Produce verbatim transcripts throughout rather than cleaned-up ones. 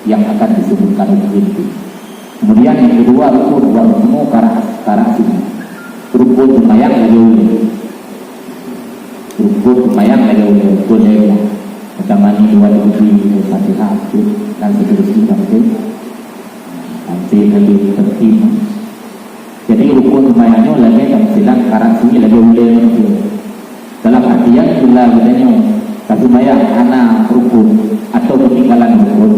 yang akan disebutkan oleh itu. Kemudian yang kedua, rukun, wa ruknu karak, karak sini. Rukun sembahyang lagèe ulèe. Rukun sembahyang lagèe ulèe, rukun lagèe macam mandi dua, tiga, Fatihah, dan seterusnya, sampai, sampai lagi tertib. Jadi rukun sembahyang nyoe lagèe tamsilan karak sini lagèe ulèe manusia. Dalam artian bila geutanyoe taseumbahyang hana rukun atau ketinggalan rukun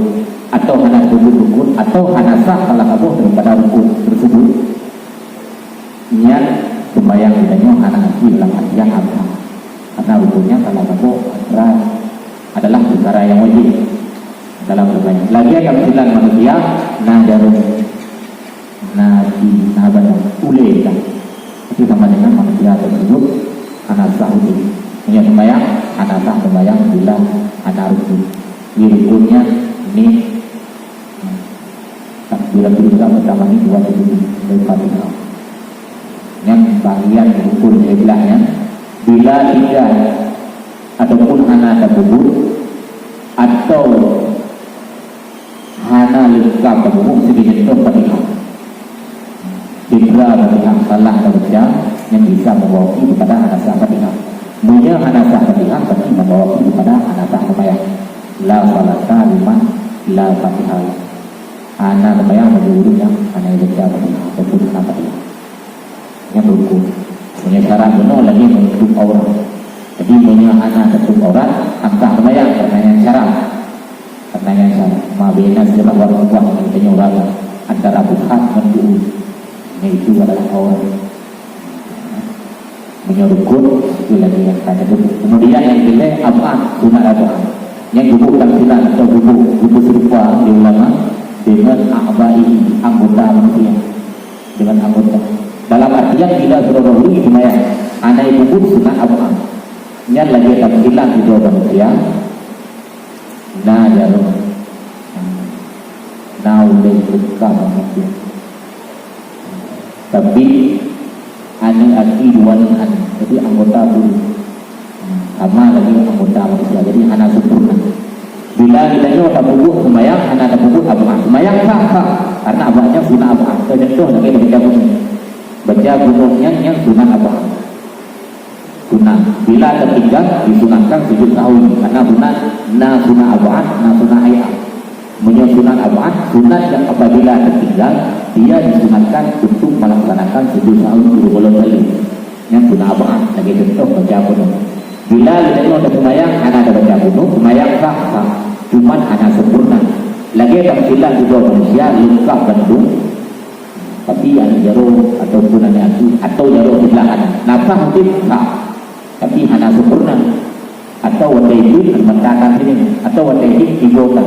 atau hana teupeubuet rukun atau hana sah salah saboh daripada rukun tersebut, nyan sembahyang geutanyoe hana aci dalam artian sah. Karena rukunnya salah saboh adalah perkara yang wajib dalam sembahyang. Lagèe tamsilan manusia na jaroe, na aci, na badan, ulèe kan. Itu sama dengan manusia tersebut hana sah udép. Meunyoe sembahyang, hana sah sembahyang bila hana rukun. Di rukunnya ni, hmm, takbiratul ihram pertama ni dua kali dari Fatihah. Yang bagian rukun kiblat nyan, bila tinggal ataupun hana tapeubuet atau hana leungkap tapubuet, sebagai contoh Fatihah. Cedera Fatihah salah tabaca, nyan bisa membawa pi kepada hana sah Fatihah. Meunyoe hana sah Fatihah, berarti membawa pi kepada hana sah sembahyang. La salata liman la Fatihah. Hana sembahyang bagi ureueng nyang hana baca Fatihah ataupun hana Fatihah. Nyan rukun. Meunyoe syarat bunoe lagèe menutup aurat. Jadi meunyoe hana tatutup aurat, hana sah sembahyang, karena nyan syarat. Karena nyan syarat. Ma baina sirah wa rukbah, maksudnya urat antara buhat ngon tu'uh. Nah, itu adalah aurat. Meunyoe rukun, itu lagèe nyang ka tatutup. Kemudian yang ketiga, ab'ad, sunat ab'ad. Nyan gubuk tamsilan atau gubuk, gubuk serupa di ulama dengan a'dha'ihi, anggota manusia. Dengan anggota. Dalam artian bila sidroe ureueng seumayang, hana ibubuet sunat ab'ad. Nyan lagèe tamsilan sidroe manusia, na jaroe, na ulèe, leungkap manusia. Tapi aneuk aki dua aneuk, jadi anggota tubuh. Sama lagèe anggota manusia, jadi hana sempurna. Bila geutanyoe tapubuet seumayang hana tapubuet ab'ad, seumayang sah, sah, karena ab'ad nyan sunat ab'ad. Contoh lagèe baca qunut. Baca qunut nyan, nyan sunat ab'ad. Sunat. Bila tertinggal, disunatkan sujud sahwi. Karena sunat, na sunat ab'ad, na sunat hai'ah. Meunyoe sunat ab'ad, sunat yang apabila tertinggal, dia disunatkan untuk melaksanakan sujud sahwi dua belas kali. Nyan sunat ab'ad, lagèe contoh baca qunut. Bila geutanyoe taseumayang hana tabaca qunut, seumayang sah, sah. Cuman hana sempurna. Lagèe tamsilan sidroe manusia leungkap bandum, tapi aneuk jaroe ataupun aneuk aki atau jaroe siblah hana. Na sah udép sah, tapi hana sempurna. Atau watèe hidup mata ka sining, atau watèe hidup tiga ka.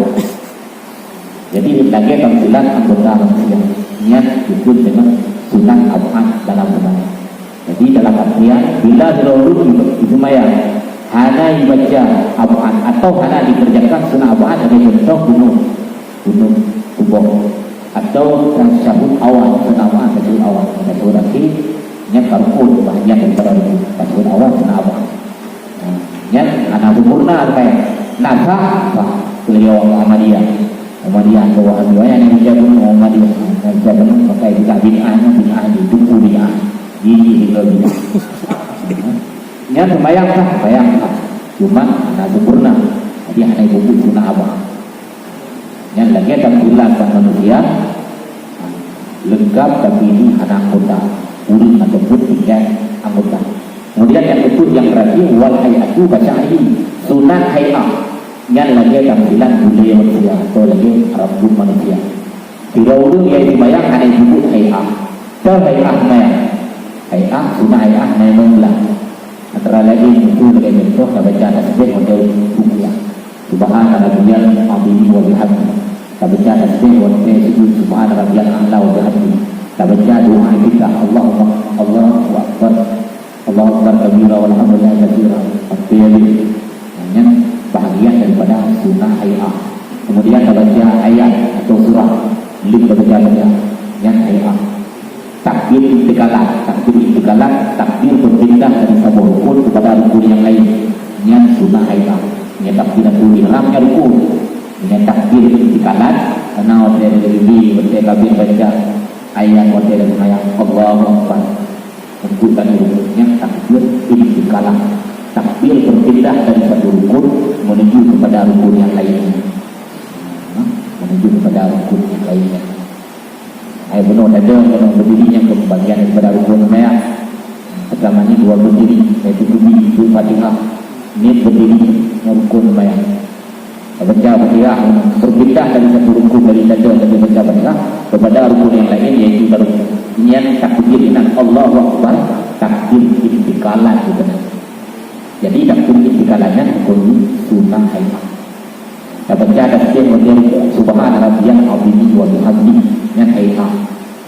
Jadi lagèe tamsilan anggota manusia, nyan disebut dengan sunat ab'ad dalam seumayang. Jadi dalam artian bila sidroe ureueng di seumayang hana ibaca ab'ad atau hana dikerjakan sunat ab'ad, lagèe contoh qunut, qunut suboh, atau tasyahud awal, sunat ab'ad tasyahud awal, tasyahud akhé, nyan ka rukun, bahagian daripada rukun. Tasyahud awal sunat ab'ad. Nyan hana sempurna, kan? Na sah, sah. Beliau Muhammadiyah. Muhammadiyah atau Wahabi, nyang baca qunut Muhammadiyah. Nyang baca qunut pakai istilah bid'ah, nyan bid'ah ni, tuku bid'ah. Gigi hingga bid'ah. Nyan seumayang sah, seumayang sah. Cuma hana sempurna. Jadi hana ibubuet sunat ab'ad. Nyan lagèe tamsilan bak manusia, leungkap tapi di hana anggota, kureueng ataupun tinggai anggota. Kemudian yang ketujuh, yang terakhir, wal hai'atu ka sya'rihi, sunat hai'ah. Nyan lagèe tamsilan bulèe manusia atau lagèe rambut manusia. Sidroe ureueng nyang seumayang hana ibubuet hai'ah. Teuh hai'ah manyang. Hai'ah, sunat hai'ah manyang lam bulan. Antara lain itu lagèe contoh, tabaca tasbih watèe rukuk. Subhana rabbiyal azim wa bihamdi. Tabaca tasbih watèe sujud, subhana rabbiyal a'la wa bihamdi. Tabaca doa iftitah, Allahumma, Allahu akbar. Allahu akbar kabira walhamdulillahi katsira. Sampai habis. Nyan bahagian daripada sunat hai'ah. Kemudian tabaca ayat atau surah, lheuh tabaca, baca. Nyan hai'ah. Takbir intiqalat, takbir intiqalat, takbir berpindah dari saboh rukun kepada rukun yang lain. Nyan sunat hai'ah. Nyan takbiratul ihram nyan rukun. Meunyoe takbir intiqalan, karena watèe lagi, watèe kabeh baca ayat, watèe lagi ayat, Allahu Akbar. Untuk tadi nyan takbir intiqalan. Takbir berpindah dari satu rukun menuju kepada rukun yang lainnya. Ha? Menuju kepada rukun yang lainnya. Hai bunoe tadi, bunoe berdiri nyang keu bagian daripada rukun seumayang. Pertama ni dua berdiri, yaitu kubi, dua Fatihah. Ni berdiri nyang rukun seumayang. Baca Fatihah, berpindah dari satu rukun dari tadi, dari baca Fatihah kepada rukun yang lain, yaitu baru nyan takbir inan Allahu Akbar, takbir intiqalan gitu nah. Jadi takbir intiqalan nyan rukun sunah hai'ah. Tabaca tasbih watèe rukuk, Subhana rabbiyal azimi wa bihamdi, nyan hai'ah.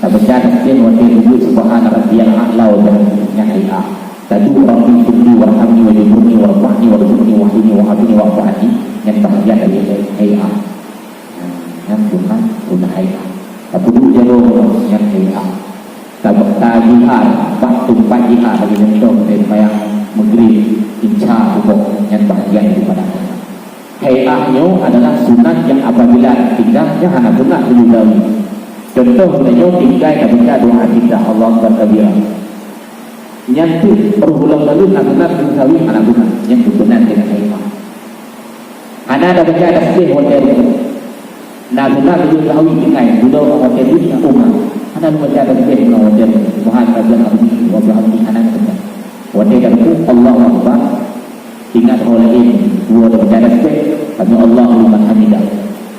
Tabaca tasbih watèe sujud, Subhana rabbiyal a'la wa bihamdi, nyan hai'ah. Taduek Rabbi firli warhamni wajburni warfa'ni warzuqni wahdini wa'afini wa'fu anni, nyan bahagian dari hai'ah. Nyan sunah, sunah hai'ah. Tapeuduek jaroe, nyan hai'ah. Tab-, tajihar, bak teumpat jihar, bagi contoh, watèe seumayang Maghrib, Isya, Suboh, nyan bahagian daripada hai'ah. Hai'ah nyoe adalah sunat nyang apabila tinggai, nyan hana sunat tujoh sawi. Contoh, meunyoe tinggai tabaca doa istiftah, Allahu Akbar kabira. Nyan teuk roh gohlom saleuem na sunat tujoh sawi, hana sunat. Nyan sunat deungon hai'ah. Hana tabaca tasbih watèe rukuk. Na sunat tujoh sawi tinggai, dudoe watèe rukuk na umat. Hana tabaca tasbih ngon watèe rukuk. Subhana rabbiyal azim wa bihamdi, hana tabaca. Watèe ka rukuk, Allahu Akbar. Ingat ho laén, dua tabaca tasbih, sami Allahu liman hamidah.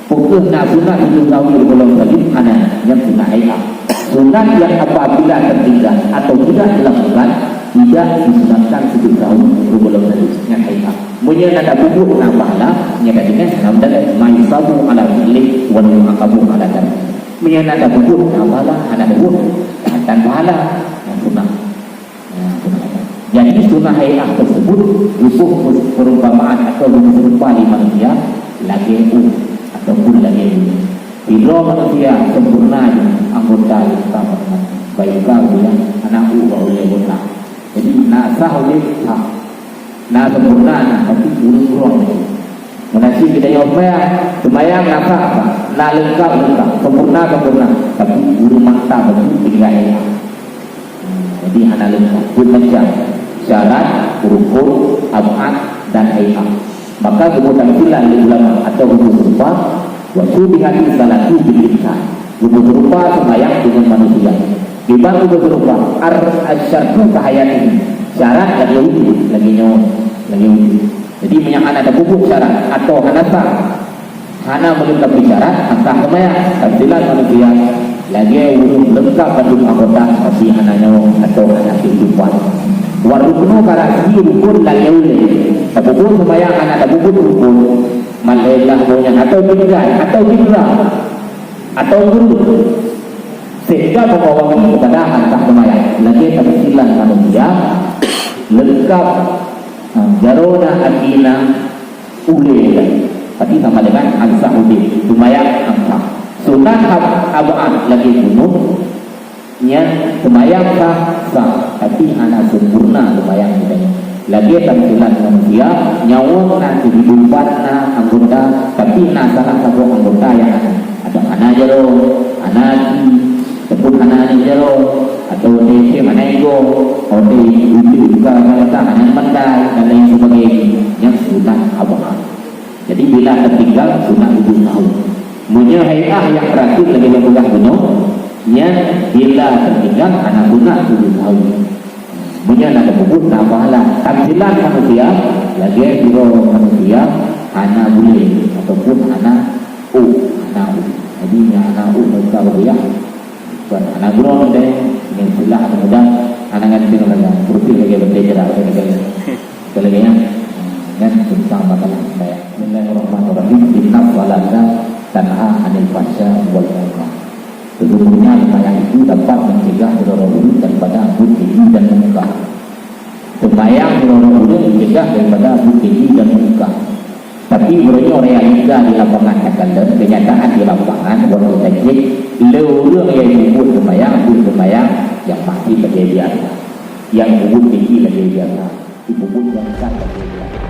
Peu kheueh na sunat tujoh sawi roh gohlom saleuem? Hana, nyan sunat hai'ah. Sunat yang apabila tertinggal atau tidak dilakukan, tidak disunatkan sujud sahwi roh gohlom saleuem, nyan hai'ah. Meunyoe na tapeubuet na pahala, nyan ka deungon hana meudalah, ma yusabu ala fi'li wa la yu'aqabu ala tarki. Meunyoe na tapeubuet na pahala, hana tapeubuet, tan pahala, nyan sunat. Nah, sunah hai'ah. Jadi, sunah hai'ah tersebut butuh perumpamaan atau seurupa lé manusia lagèe ôk ataupun lagèe ulèe. Sidroe manusia sempurna jih anggota lengkap, baik ka ulèe, aneuk ôk bak ulèe, botak. Jadi, na sah udép, sah. Na sempurna, na, tapi ureueng droe. Meunan cit geutanyoe seumayang, seumayang na sah, sah, na leungkab, leungkab, sempurna, sempurna, tapi ureueng mata bacut tinggai. Jadi hana leungkab, peuet macam syarat, rukun, ab'ad, dan hai'ah. Maka geupeutamsilan lé ulama atau geupeuserupa, wa syubbihatis salatu bil insan. Geupeuserupa seumayang deungon manusia. Kiban geupeuserupa, ar-, asyartu kahayatihi. Syarat lagèe udép, lagèe nyoe, lagèe udép. Jadi, meunyoe hana tapeubuet syarat atau hana sah, hana meulengkapi syarat, maka seumayang tamsilan manusia lagèe ureueng leungkab bandum anggota, tapi hana nyoe atau hana kehidupan. Wa ruknu kara'sihi, rukun lagèe ulèe. Tapeubuet seumayang hana tapeubuet rukun, malèe lah nyan atau tinggai atau cedera atau geureut, sehingga membawa kepada hantah seumayang. Lagèe tamsilan manusia leungkab, ha, jaroe na, aki na, ulèe na. Tapi sama dengan ansah udép, seumayang ansah. Sunat ab-, ab'ad lagèe gunong, nyan seumayang sah, sah, tapi hana sempurna seumayang geutanyoe. Lagèe tamsilan manusia, nyawöng na, kehidupan na, anggota, tapi na salah saboh anggota nyang hana. Atau hana jaroe, hana aki, ataupun hana aneuk jaroe, atau watèe hana igoe, watèe udép buka mata, hana mandai, dan lain sebagainya. Nyan sunat ab'ad. Jadi, bila tertinggal, sunat sujud sahwi. Meunyoe hai'ah nyang terakhir lagèe nyang peugah bunoe, nyan bila tertinggal, hana sunat sujud sahwi. Meunyoe na tapeubuet, na pahala. Tamsilan manusia, lagèe sidroe manusia hana bulèe ataupun hana ôk, hana ôk. Jadi, nyang hana ôk, mereka beuyah. Bukan hana groe deh, ini istilah anak muda, hana ganteng lagi, putih lagi, beutôi cerah lagi, lagi. Beutôi lagi, ya? Nyan teuntang masalah seumayang. Bismillahirrahmanirrahim. Inna salata tanha 'anil fahsya'i wal munkar. Sesungguhnya seumayang itu dapat mencegah droe ureueng daripada buet keji dan mungkar. Seumayang droe ureueng mencegah daripada buet keji dan mungkar. Tapi, meunyoe realita di lapangan takalon, kenyataan di lapangan, watèe tajak, le ureueng nyang peubuet seumayang, buet seumayang nyang masih lagèe biasa. Nyang peubuet keji lagèe biasa. Peubuet nyang mungkar lagèe biasa.